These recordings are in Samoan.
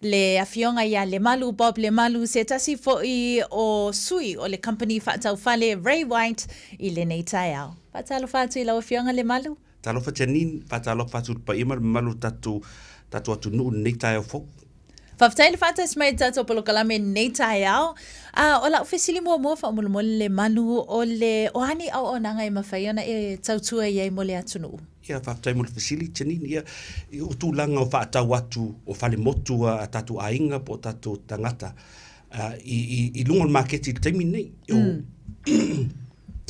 Le afioga ia Lemalu Bob Lemalu, se tasi foi o sui o le company faatau fale Ray White i lenei taeao. Faatalofa atu i lau afioga Lemalu. Talofa Janine, faatalofa atu i le paia ma le mamalu o le tatou, tatou atunuu i lenei taeao fou. Faafetai le faatasi mai i le tatou polokalame i lenei taeao. A o lau fesili muamua faamolemole Lemalu, o le, o a ni auaunaga e mafai ona e tautua i ai mo le atunuu? Ia, faafetai mo le fesili, Janine. Ia, o tulaga o faatau atu o falemotu a tatou aiga po o tatou tagata i, i, i luga o le maketi i le taimi lenei. Mm.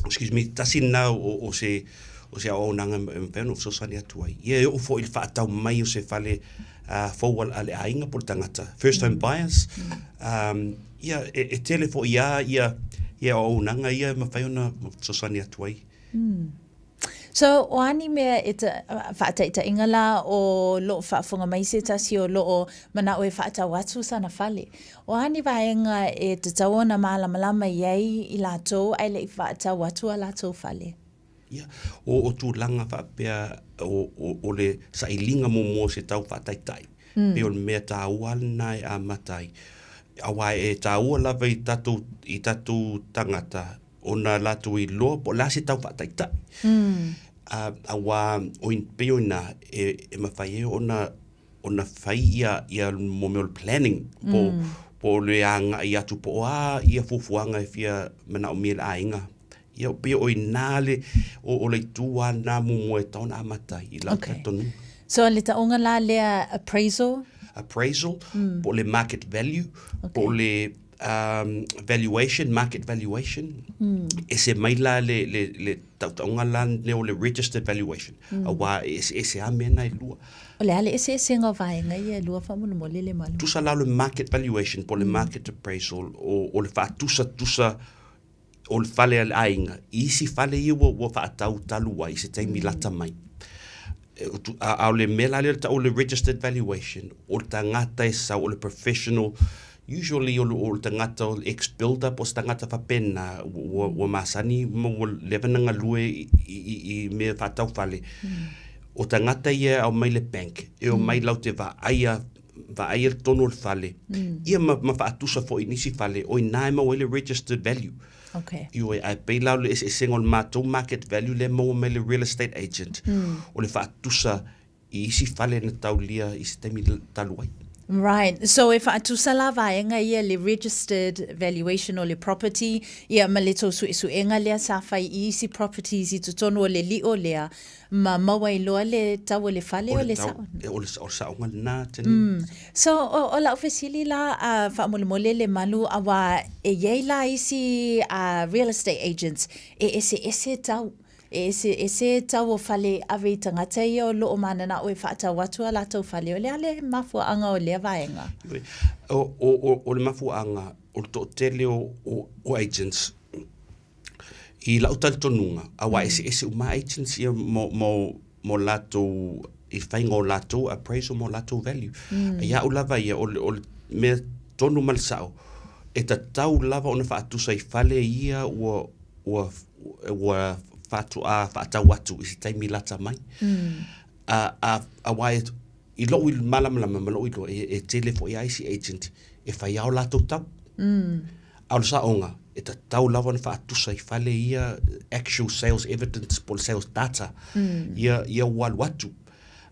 Excuse me, tasi lena o, o se, o se auaunaga e mafai ona ou fesoasoani atu ai. Ia, e oo foi i le faatau mai o se fale uh, fou a, a le aiga po o le tagata, first home buyers. Mm. Um, ia, e, e tele foi a ia, ia auaunaga ia e mafai ona fesoasoani atu ai. Mm. So, o a ni mea e ta, faataitaiga la o loo faafofoga mai se tasi o loo manao e faatau atu sana fale. O a ni vaega e tatau ona malamalama i ai i latou ae le i faatau atu a latou fale? Ia, o, o tulaga faapea o, o, o le sailiga muamua o se tau faataitai, mm. pei o le mea taua lena e amata ai. Aua e taua lava i tatou, i tatou tagata ona latou iloa po o le a se tau faataitai. Mm. Uh, aua o i, pei o ina e, e mafai ai ona, ona fai ia, ia mo mea o le planning po, mm. po o le agai atu po o a ia fuafuaga e fia manaomia e le aiga. Ia pei o ina le, o, o le itu lava lena muamua e tatau ona amata ai i lau okay. talitonuga. So le taoga la lea appraisal? Appraisal, mm. po o le market value, okay. po o le um, valuation, market valuation. Mm. Ese mai la le, le, le tautaoga la lea o le registered valuation. Mm. Aua e eseese a mea na e lua. O le a le eseesega o vaega ia e lua faamolemole Lemalu? Tusa la o le market valuation po o le mm. market appraisal o, o le faatusatusa o le fale a le aiga i isi fale ia ua, ua faatau talu ai i se taimi mm. lata mai. A, a o le mea la lea o le tau o le registered valuation, o le tagata e sau, o le professional, usually o le, o le tagata o le ex-builder po o se tagata faapena, ua, ua masani ma ua leva ona galue i, i, i, i mea faatau fale. Mm. O tagata ia e aumai le bank, e omai mm. lau te vaaia vaaia le tonu o le fale, mm. ia ma, ma faatusa foi i nisi fale, o ina e maua ai le registered value. Okay. Ioe, ae pei la o le eseesega o le matou market value lea e maua mai le real estate agent, mm. o le faatusa i isi fale na taulia i se taimi talu ai. Right. So e faatusa la vaega ia le registered valuation o le property ia ma le tou suesuega lea sa fai i isi properties i totonu o le lio lea ma maua ai loa le tau o le fale o le sao. O le, o le saoga lena, Janine. Mm. So, o, o lau fesili la, uh, faamolemole Lemalu, aua e i ai la isi uh, real estate agents e eseese tau. E eseese tau o fale e ave i tagata ia o loo mananao e faatau atu a latou fale. O le a le mafuaaga o lea vaega? O, o, o, o le mafuaaga, o le toatele o, o, o agents, I lau talitonuga, aua e eseese uma agents ia mo, mo, mo latou, i faiga o latou appraisal mo latou value. Mm. Ia au lava ia, o le, o le mea tonu ma le sao, e tatau lava ona faatusa i fale ia ua, ua, ua faatoa faatau atu i se taimi lata mai. Mm. A, a, aua e, i lou malamalama ma lou iloa, e, e tele foi a isi agent e fai lava o latou tau. Mm. A o le saoga, e tatau lava ona faatusa i fale ia actual sales evidence po o le sales data mm. ia, ia ua alu atu.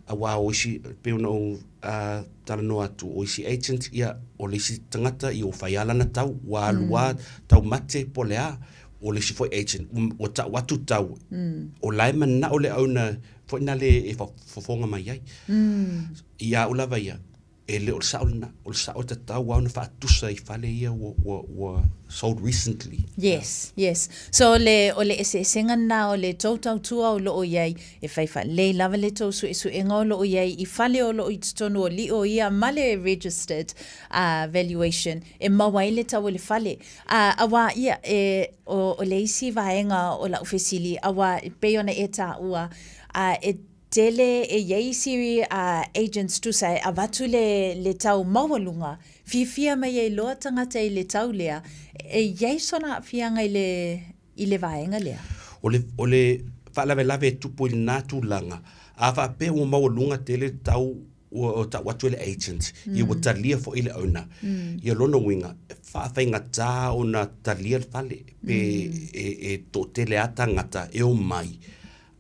Aua o isi, pei ona ou uh, talanoa atu, o isi agent, ia, o le isi tagata, ia ua fai lava lana tau, ua alu lava mm. taumate po o le a, o le isi foi agent, ua tau atu tau, mm. o la e manao le owner foi nale e fofoga mai ai. Mm. Ia au lava ia, e le o le sao lena, o le sao e tatau lava ona faatusa i fale ia ua, ua, ua sold recently. Yes, yes. So le, o le eseesega lena o le tou tautua o loo i ai, e fai faalelei lava le tou suesuega o loo i ai i fale o loo i totonu o lio ia ma le registered uh, valuation e maua ai le tau o le fale. Uh, aua ia, e, o, o le isi vaega o lau fesili, aua e pei ona e taua, uh, e tele e i ai isi uh, agents tusa e avatu le, le tau maualuga, fiafia mai ai loa tagata i le tau lea, e i ai sona aafiaga i le, i le vaega lea? O le, o le faalavelave e tupu i lena tulaga, a faapea ua maualuga tele le tau ua tau atu e le agent, ia ua talia foi le owner. Ia lona uiga, e faafaigata ona talia le fale, pe e toatele lava tagata e omai,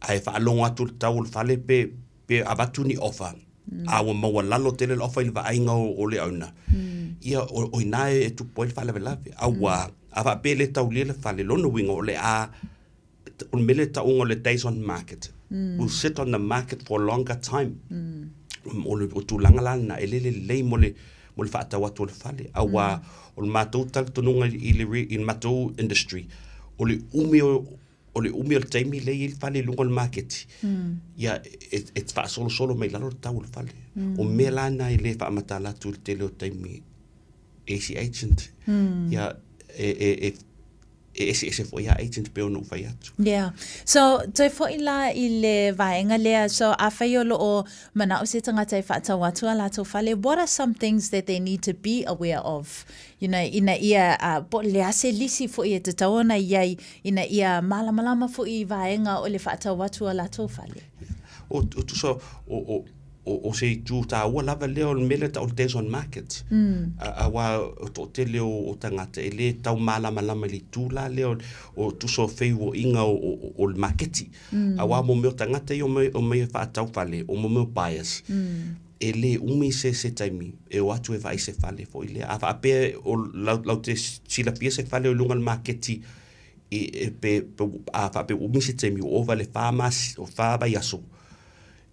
ae faalogo atu i le tau o le fale pe avatu ni offer, a ua maualalo tele le offer i le vaaiga o le owner. Ia o i ina e tupu ai le faalavelave. Aua a faapea e le taulia le fale, lona uiga o le a o le mea lea e tauga o le days on market will sit on the market for a longer time. O le tulaga la lena e le lelei mo le faatau atu o le fale. Aua o le matou talitonuga i le matou industry, o le umi o le taimi lea e i ai le fale i luga o le maketi, ia e faasolosolo mai lalo le tau o le fale. O mea la na e le faamatala atu i le tele o taimi e isi agent. Ia e eseese foi a agent pe ona ou fai atu. Yeah. So, toe foi la i le vaega lea, so afai o loo manao se tagata e faatau atu a latou fale, what are some things that they need to be aware of? You know, ina ia, po o le a se lisi foi e tatau ona i ai, ina ia malamalama foi i vaega o le faatau atu a latou fale. O tusa, o se itu taua lava lea o le mea lea e tau o le days on market. Aua o toatele o tagata e le tau malamalama i le itu la lea o tusa o feuoiga o le maketi. Aua mo mea o tagata ia o mai e faatau fale, o mo mea o buyers. E le umi se taimi e o atu e vaai se fale foi lea. A faapea o lau te silafia se fale o luga o le maketi, a faapea ua umi se taimi ua ova i le 4 vaiaso,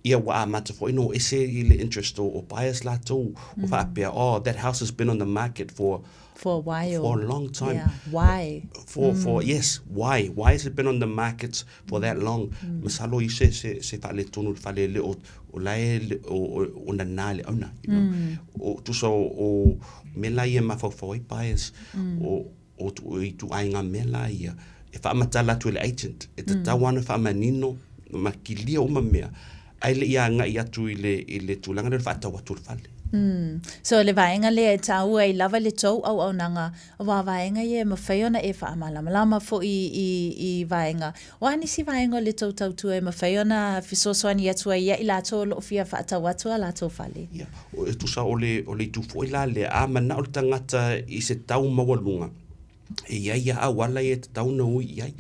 ia ua amata foi ona o ese i le interest o buyers latou, o faapea, oh, that house has been on the market for For a while. For a long time. Yeah. Why? For yes, why? Why has it been on the market for that long? Masalo i se faaletonu le fale le o la e o nana le owner, you know. O tusa o mea la ia e mafaufau ai buyers, o i ituaiga mea la ia e faamatala atu e le agent, e tatau ona faamanino ma kilia uma mea, ae le i agai atu i le tulaga lea o le faatau atu o le fale. So le vaega lea e taua ai lava le tou auaunaga, aua vaega ia e mafai ona e faamalamalama foi i vaega. O a nisi vaega o le tou tautua e mafai ona fesoasoani atu ai ia i latou o loo fia faatau atu a latou fale. Ia, e tusa o le itu foi la lea, a manao le tagata i se tau maualuga, e i ai ia auala ia e tatau ona ui i ai.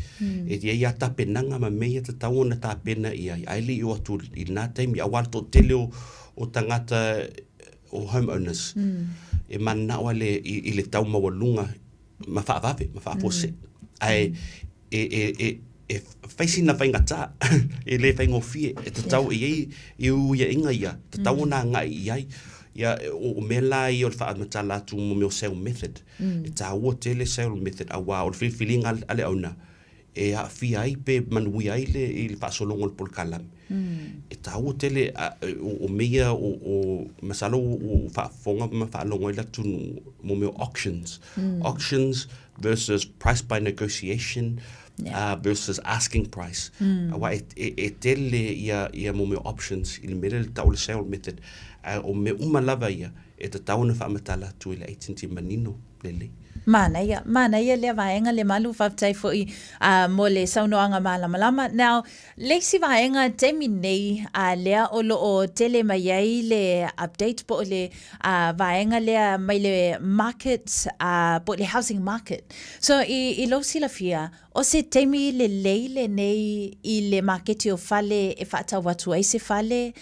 E i ai ia tapenaga ma mea ia e tatau ona tapena i ai. Ae le i o atu i lena taimi, aua le toatele o tagata o homeowners, e manao ale i le tau maualuga ma faavave, ma faafuasei. Ae e fai sina faigata, e le faigofie, e tatau e i ai i uiaiga ia, tatau ona agai i ai. Ia, o mea la ia o le faamatala atu mo mea o sale method. E taua tele sale method, aua o le filifiliga a le owner, e aafia ai pe manuia ai i le faasologa o le polokalame. E taua tele o mea ia o masalo o faafofoga ma faalogo ai le atunuu mo mea o auctions. Auctions versus price by negotiation, versus asking price. Aua e tele ia mo mea o options i le mea lea e tau o le sale method. O mea uma lava ia e tatau ona faamatala atu i le agent i manino lelei. Manaia, manaia lea vaega le malu faafetai foi mo le saunoaga malamalama. Now, le isi vaega taimi nei lea o loo tele mai ai le update po o le vaega lea mai le market po o le housing market. So, i lou silafia, o se taimi lelei lenei i le maketi o fale e faatau atu ai se fale,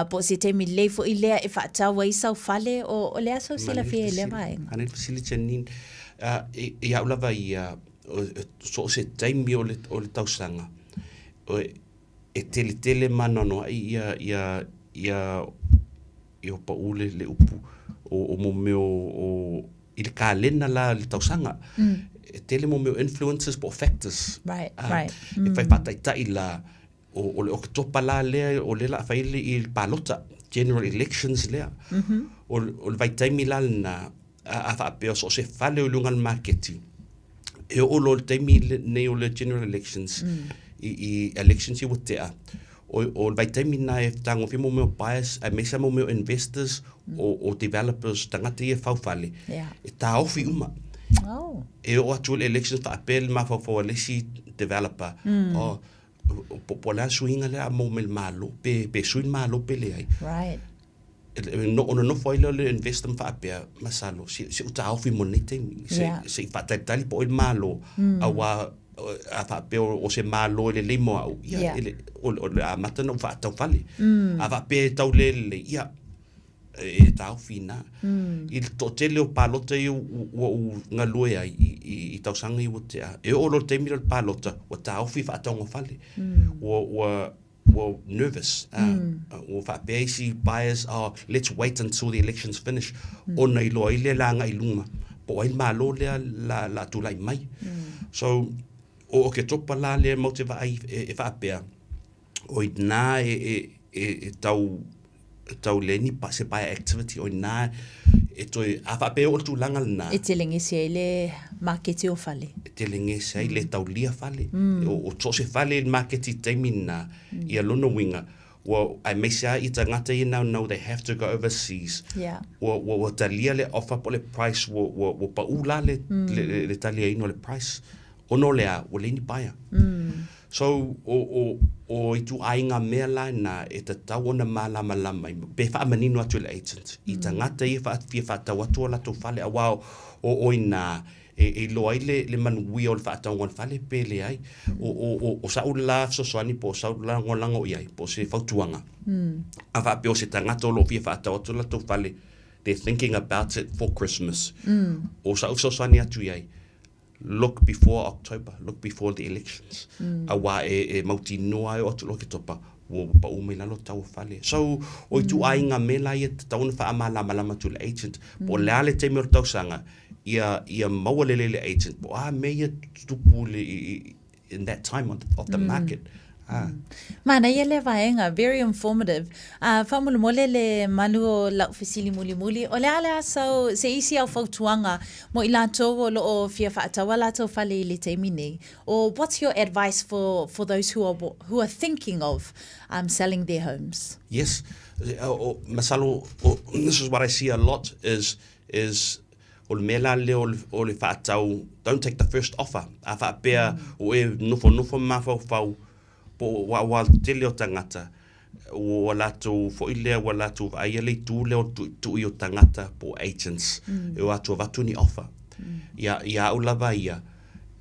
po o se taimi lelei foi lea e faatau ai sau fale, o le a sau silafia i lea vaega? Manaia le fesili Janine. I au lava ia, so o se taimi o le tausaga, e tele tele maanoanoai ia o pau le upu o mo mea o i le kalena la le tausaga. E tele mo mea o influences po o factors. E fai faataitai la o le Oketopa la lea o le la fai i le palota, general elections lea. O le vaitaimi la lena a faapea so o se fale o luga o le maketi, e oo loa i le taimi nei o le general elections, i elections i ua tea, o le vaitaimi na e tagofia mo mea o buyers, aemaise mo mea o investors, o developers, tagata ia e faufale, e taofi uma. E oo atu i le elections faapea le mafaufau a le isi developer, o po o le a le suiga lea a maua mai le Malo, pe sui le Malo pe leai. Ona nofo ai lea o le investor ma faapea, masalo, se i ou taofi mo lenei taimi, se i faatalitali po o ai le Malo, aua a faapea o se Malo e lelei mo au, ia, o le a amata ona ou faatau fale. A faapea e tau le lelei, ia, e taofi i ina. I le toatele o palota ia ua ou galue ai i tausaga ia ua tea, e oo loa i le taimi lea o le palota, ua taofi faatauga o fale. Ua ua nervous, ua faapea isi buyers, oh, let's wait until the elections finish, ona iloa ai lea le agai i luma, po o ai le Malo lea la a tulai mai. So, o Oketopa la lea matou te vaai e faapea, o i ina e tau leai ni se buyer activity, o i ina e toe, a faapea e oo i le tulaga lena. E telegese ai le maketi o fale. E telegese ai, le taulia fale. O so o se fale i le maketi i le taimi lena, ia lona uiga, ua, aemaise lava i tagata ia naunau they have to go overseas, ua talia le offer po o le price, ua pau la le taliaina o le price. Ona o le a? Ua leai ni buyer. So, o ituaiga mea la na e tatau ona malamalama ai, pe faamanino atu e le agent i tagata ia e fia faatau atu o latou fale, aua o i ina e iloa ai le manuia o le faatauga o le fale pe leai. O sa'u la fesoasoani po o sau lagolago i ai, po o se fautuaga, a faapea o se tagata o lo o fia faatau atu o latou fale, they're thinking about it for Christmas, o sa'u fesoasoani atu i ai, look before October, look before the elections. Aua e mautinoa e oo atu loa Oketopa, ua pau mai lalo tau o fale. So, o ituaiga mea la ia e tatau ona faamalamalama atu i le agent, po o le a le taimi o le tausaga, ia maua lelei le agent, po o a mea ia tutupu in that time of the market. Manaia lea vaega, very informative. Faamolemole le malu o lau fesili mulimuli, o le a le a sau se isi au fautuaga mo i latou o lo o fia faatau a latou fale i le taimi nei? Or what's your advice for those who are thinking of selling their homes? Yes. Masalo, this is what I see a lot is o le mea la lea o le faatau, don't take the first offer. A faapea o e nofonofo ma mafaufau, po o ua tele o tagata, ua latou foi lea, ua latou vaaia le itu lea o le tuitui o tagata po o agents, e o atu avatu ni offer. Ia au lava ia,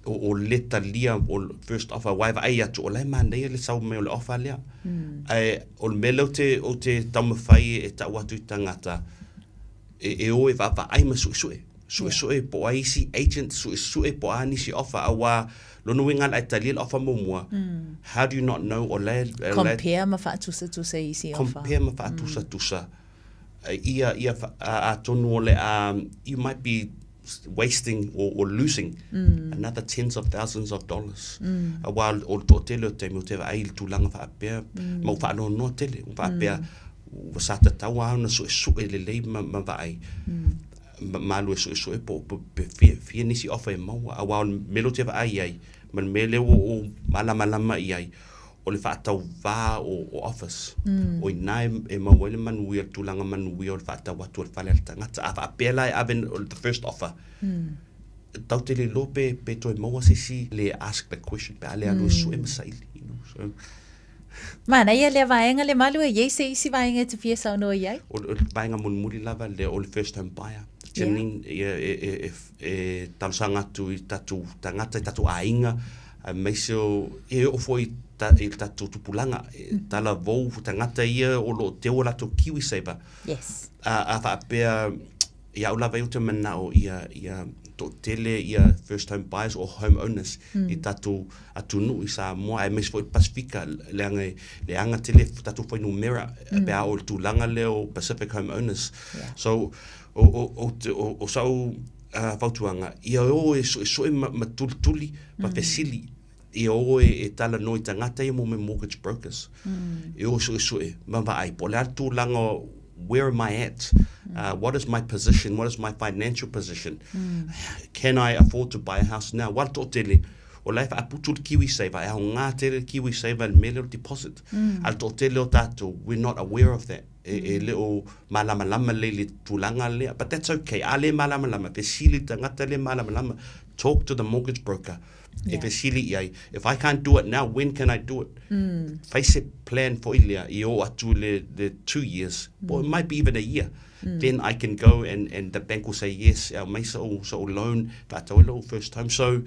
o le talia o first offer, aua e vaai atu, o la e manaia le sau mai o le offer lea. Ae o le mea lea ou te taumafai e tau atu i tagata, e o e vaavaai ma suesue. Suesue po o ai isi agent, suesue po o a nisi offer, aua lona uiga o le a e talia le offer muamua. How do you not know o la e Compare ma faatusatusa isi offer. Compare ma faatusatusa. Ia atonu o le a, you might be wasting or losing another tens of thousands of dollars. Aua o le toatele o taimi o te vaai i le tulaga faapea, ma ua faanoanoa tele, ua faapea, ua sa tatau lava ona suesue lelei ma vaai. Ma alu e suesue po pe fia nisi offer e maua. Aua o le mea lea ou te vaai ai, ma le mea lea ua ou malamalama i ai, o le faatauvā o offers. O i ina e maua ai le manuia, le tulaga manuia o le faatau atu o le fale a le tagata. A faapea la e ave the first offer, tatou te le iloa pe toe maua se isi le ask the question, pe a le alu e sue ma saili. So, Manaia lea vaega le malu e iai se isi vaega e te fia saunoa i ai? O le vaega mulimuli lava lea o le first home buyer. Janine, ia, e talosaga atu i tatou tagata, i tatou aiga, aemaise o, e oo foi i le tatou tupulaga, talavou tagata ia o lo o teu o latou KiwiSaver. A faapea, ia au lava ia ou te manao ia toatele ia first home buyers o home owners i tatou atunuu i Samoa, aemaise foi le Pasifika, leaga tele tatou fuainumera pe a oo i le tulaga lea o Pacific home owners. So, o sau fautuaga, ia o e suesue ma tulituli ma fesili, ia o e talanoa i tagata ia mo mea mortgage brokers. E o e suesue ma vaai po o le a le tulaga o where am I at? What is my position? What is my financial position? Can I afford to buy a house now? Aua le toatele, o la e faaputu le KiwiSaver, e aoga tele le KiwiSaver i le mea lea o le deposit. A le toatele o tatou, we're not aware of that. E le o malamalama lelei i le tulaga lea. But that's okay. A le malamalama, fesili le tagata le malamalama. Talk to the mortgage broker. E fesili i ai, if I can't do it now, when can I do it? Fai se plan foi lea i oo atu i le 2 years, or it might be even a year, then I can go and the bank will say yes, e aumai sa'u loan faatau ai lo'u first home. So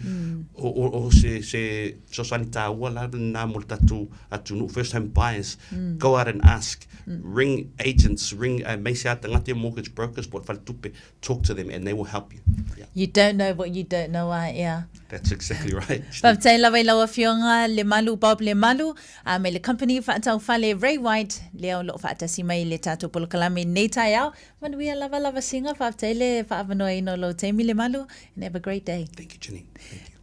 o se fesoasoani tāua la lena mo le tatou atunuu. First home buyers, go out and ask, ring agents, ring aemaise a tagata mortgage brokers po o le faletupe, talk to them and they will help you, yeah. You don't know what you don't know, ah, yeah. That's exactly right. Faafetai lava i lau Afioga Lemalu, Bob Lemalu, a me le company faataufale Ray White, lea o loo faatasi mai i le tatou polokalame nei taeao. Manuia lava lava siga, faafetai le faaavanoaina o lou taimi, Lemalu, and have a great day. Thank you, Janine. Thank you.